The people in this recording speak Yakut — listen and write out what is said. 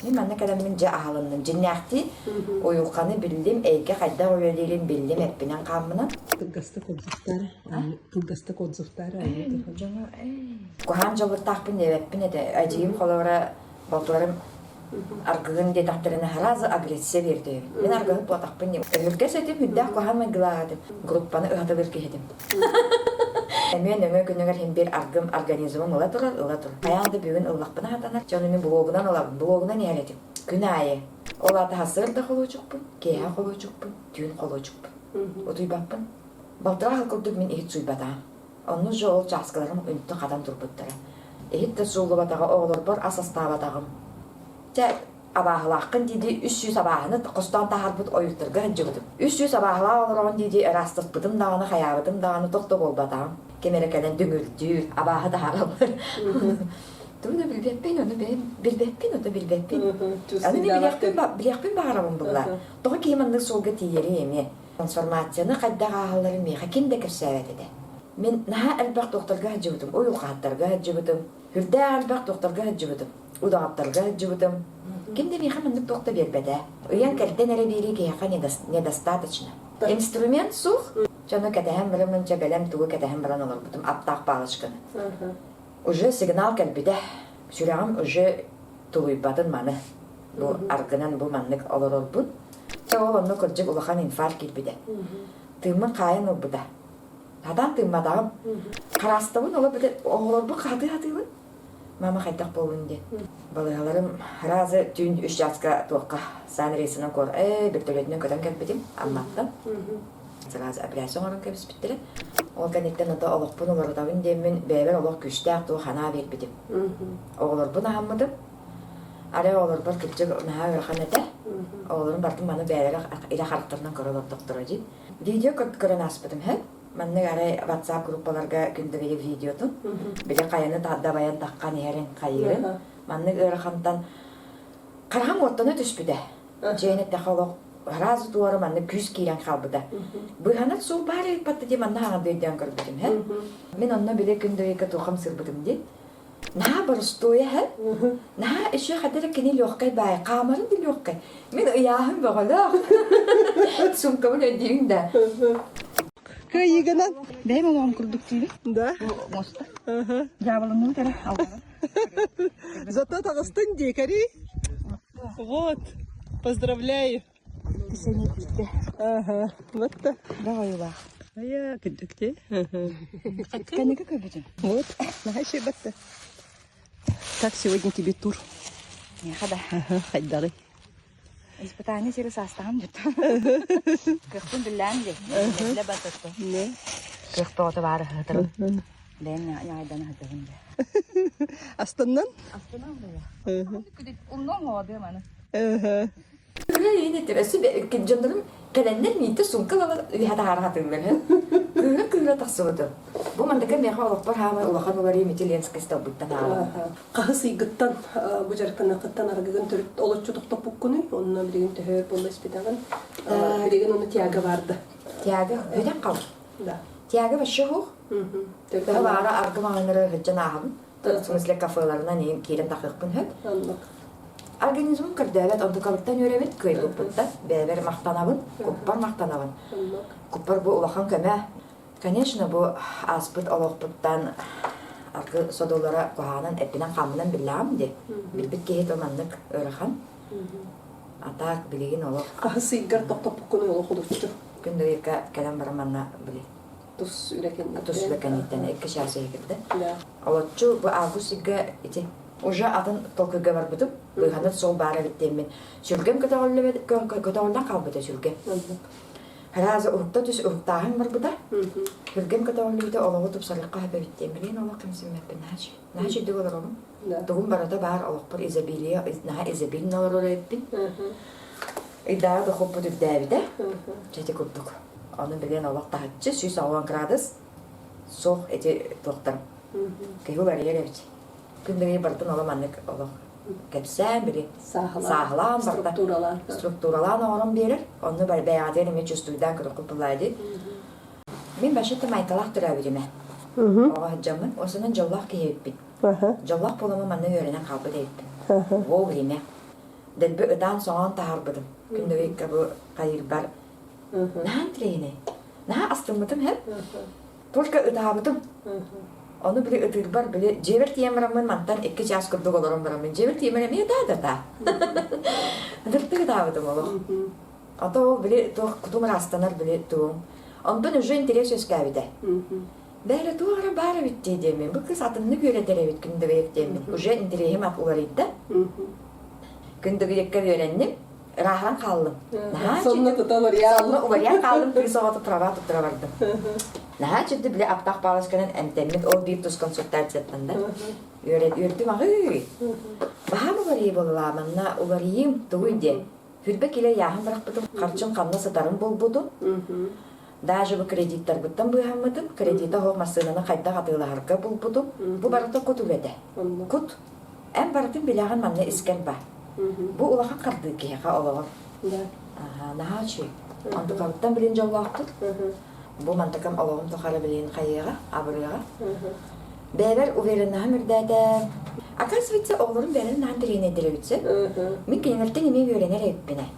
Мин манна кэлэммин дьэ аһылынным. Дьиннээхтии уйулҕаны биллим, эйгэ хайдах үлэлиирин биллим эппинэн-хааммынан. Кылгастык отзывтар, кылгастык отзывтар Дьону куһаан дьоллортаахпын диэбэппин этэ. Эдьиийим холобура балтыларым аргыгын диэтэхтэринэ сразу агрессия биэрдэ. Мин аргыһыт буотахпын диэн. Өһүргэс этим, үрдээх куһаан майгылаах этим. Группаны ыһатылыыр киһи этим. Эмиэ нөҥүө күнүгэр иһин биир аргым организмым ыла турар, ыла турар. Хайаан да бүгүн ыллахпына хатанар. Дьон мин блогунан ылабын, блогунан иһэр этим. Күн аайы. Ол аата сарсыарда холуочукпун, киэһэ холуочукпун, түүн холуочукпун. Утуйбаппын. Балтараа сыл курдук мин иһит сууйбатаҕым. Онно же ол чааскыларым үнтү хатан турбуттара. Иһит да сууллубатаҕа, оҕолорбор ас астаабатаҕым. Чэ, абааһылааххын дии-дии 300 абааһыны хостоон таһаарбыт ойууттарга сылдьыбытым. 300 абааһылаах олороҕун дии-дии ыраастаппытым даҕаны, хайаабытым даҕаны туох да буолбатаҕым. Ким эрэ кэлэн дүҥүрдүүр, абааһы таһаараллар. Тугу да билбэппин, ону бэйэм билбэппин, ото билбэппин. Аны билиэхпин, билиэхпин баҕарабын булла. Тоҕо киһи маннык суолга тиийэрий эмиэ? Трансформацияны хайдах ааһалларын миэхэ ким да кэпсээбэт этэ. Мин наһаа элбэх докторга сылдьыбытым, уйулҕаһыттарга сылдьыбытым, үрдээх элбэх докторга сылдьыбытым, удаҕаттарга сылдьыбытым. Ким да миэхэ маннык туох да биэрбэтэ. Ыйан кэрдэн эрэ биэрии киһиэхэ недостаточно. Инструмент суох. Дьону кэтэһэн бараммын, дьэ бэлэм тугу кэтэһэн баран олорбутум, аптаах палочканы. Уже сигнал кэлбитэ. Сүрэҕим уже тулуйбатын маны. Бу аргынан бу маннык олорорбун. Чэ ол онно кырдьык улахан инфаркт киирбитэ. Тыыммын хаайан ылбыта. Хатаан тыымматаҕым. Хараастабын ола бүтэ оҕолорбун хатыы хатыыбын. Мама хайдах буоллун диэн. Балыыһаларым разы түүн үс чааска туохха сан рейсынан куор ээ бөртөлүөтүнэн көтөн кэлбитим Амматтан. Сразу операция оҥорон кэбиспиттэрэ. Ол кэнниттэн ото олохпун уларытабын диэммин бэйэбэр олох күүстээх туох санаа биэрбитим. Оҕолорбун аһаммытым. Арай оҕолорбор кырдьык наһаа ыарахан этэ. Оҕолорум бардым маны бэйэлэрэ илэ харахтарынан көрө олордохторо дии. Видео көрөн ааспытым һэ. Маннык арай WhatsApp группаларга күндэгэйи видеотун били хайаны дабайан таххан иһэрин хайыырын маннык ыарахантан хараҕым уоттана түспүтэ. Дьиэн эттэхэ олох сразу туора маннык күүс киирэн хаалбыта. Быыһанар суол баар эбит дии манна хаҥан өйдөөн көрбүтүм һэ. Мин онно били күндэгэйгэ туохам сырбытым дии. Наһаа боростуойа һэ. Наһаа еще хата кини легкай баай, хаамарын да легкай. Мин ыйааһын бөҕөлөөх. Сумкабын өйдүүн да. Кыайыыгынан. Бэйэм олоҕум курдук диибин. Да. Муоста. Дьаабыланныбыт эрэ алҕаһын. Зато таҕыстыҥ дии, кэри. Вот, поздравляю. Сэнэпиитэ. Ага, вот да. Да ойуулаах. Айа, күндүктэ. Кэнники көрбүтүм. Вот, наһаа шебатта. Как сегодня тебе тур? Миэхэ да. Ага, хайдаҕый? Испытание сири саастаҕым дьүт. Кыахпын биллээн дии. Биллэ батытты. Кыах тоҕото баары ыһытырым. Бэйэм ньаайдан ыһытабын дии. Астыннан? Астынан була. Умнуом оҕо маны. Дьоннорум кэлэннэр миитэ сумка ылан үһэ таһаара хатыыллар кыыһа кыыһа тахсыбытым. Бу мандыка миэхэ олохпор хаамай улахан уларыы мити Ленскэй столбуттан аалым. Хаһыс ыйгыттан бу дьарыктаныаххыттан аргыгын төрүт олоччу тохтоппуккунуй? Онно билигин төһө өр буолла испитэҕин? Билигин ону тяга баарда. Тяга бүтэн хал. Да. Тяга вообще хух. Төһө баара аргы маҕаннары сылдьан ааһабын. В смысле кафеларынан иһин киирэн тахыахпын сөп. Оннук. Организмым көрдөөбөт, онтукабыттан үөрэбин, кыайбыппыттан бэйэбэр махтанабын, куппар махтанабын. Оннук. Куппар бу улахан көмө. Конечно, бу ааспыт олохпуттан аргы содуллара куһаҕанын эппинэн-хааммынан биллэҕим дии. Билбит киһи то маннык ыарахан. А так билигин олох Хаһыс ыйгар тохтоппуккун олох олоччу. күн дойка кэлэн баран манна били Тус үлэ кэнниттэн. Тус үлэ кэнниттэн икки чаас кирдэ. Да. Олоччу бу август ыйга ити уже атын толкуйга барбытым. Быыһанар суол баар эбит диэммин. Сүргэм көтөҕүллүбэт көтөҕүллэн хаалбыта сүргэм. Сразу уһукта түс уһуктааһын барбыта. Сүргэм көтөҕүллүбүтэ олоҕу тупсарыахха сөп эбит диэн. Билигин олох кэмсиммэппин наһаа наһаа үчүгэй олоробун. Тугум барыта баар олохпор изобилие наһаа изобильно олорор эбиппин. Ыйдааҕы дохуоппут үрдээбитэ. Дьэ ити курдук. Ону билэн олох таһыччы 180 градус суох ити туохтар киһи уларыйар эбит. Күн бүгүн барытын олох маннык олох кэпсээн били сааһылаан барыта структуралаан структуралаан оҥорон биэрэр. Онно бэйэҕитигэр эмиэ чувствуйдаан көрөххүт буоллаа дии. Мин вообще-то майкалаах төрөөбүтүм ээ. Оҕо сылдьаммын, осунан дьоллоох киһи эбиппин. Дьоллоох буоламмын манна үөрэнэн хаалбыт эбиппин. Вовремя. Дэлби ытаан-соҥоон таһаарбытым. Күндүбүккэ бу хайыырбар наһаа интириэһинэй. Наһаа астыммытым һэп. Только ытаабытым. Ону били ытыырбар били дьиэбэр тиийэн бараммын мантан 2 чаас курдук олорон бараммын дьиэбэр тиийэн эмиэ ытаа да ытаа. Ытыртык ытаабытым олох. А то ол били туох кутум ыраастанар били тугум. Онтон уже интерес үөскээбитэ. Бээрэ туох эрэ баар эбит дии диэммин. Бу кыыс атыннык үөрэтэр эбит Күндүгэйэк диэммин. Уже интэриэһим уларыйда. Күндүгэйэккэ үөрэнним. Ырааһыран хааллым. Наһаа Сонно тута уларыйан Сонно уларыйан хааллым, кыыс оҕото права туттара бардым. Наһаа чүддү били аптаах палочканан эмтэммит ол биир тус консультацияттан да. Үөрдүм аҕый. Баһаам уларыйыы буолла манна уларыйыым тугуй диэн. Хүрбэ килэ ыйааһын бырахпытым, харчым ханна сытарын булбутум. Даже бу кредиттарбыттан быыһаммытым, кредита оһох массыынаны хайдах атыылаһарга булбутум. Бу барыта кут үлэтэ. Кут. Эн барытын билэҕин манна искэр ба. Бу улахан хардыы киһиэхэ олоҕор. Наһаа үчүгэй. Онтукабыттан билин дьоллоохпут. Бу мантакам олоҕум тухары билин хайыаҕа, абырыаҕа. Бэйэбэр увереннаһым үрдээтэ. Оказывается, оҕолорум бэйэлэрин наһаа интэриэһинэйдэр эбит сөп. Мин кинилэртэн эмиэ үөрэнэр эбиппин ээ.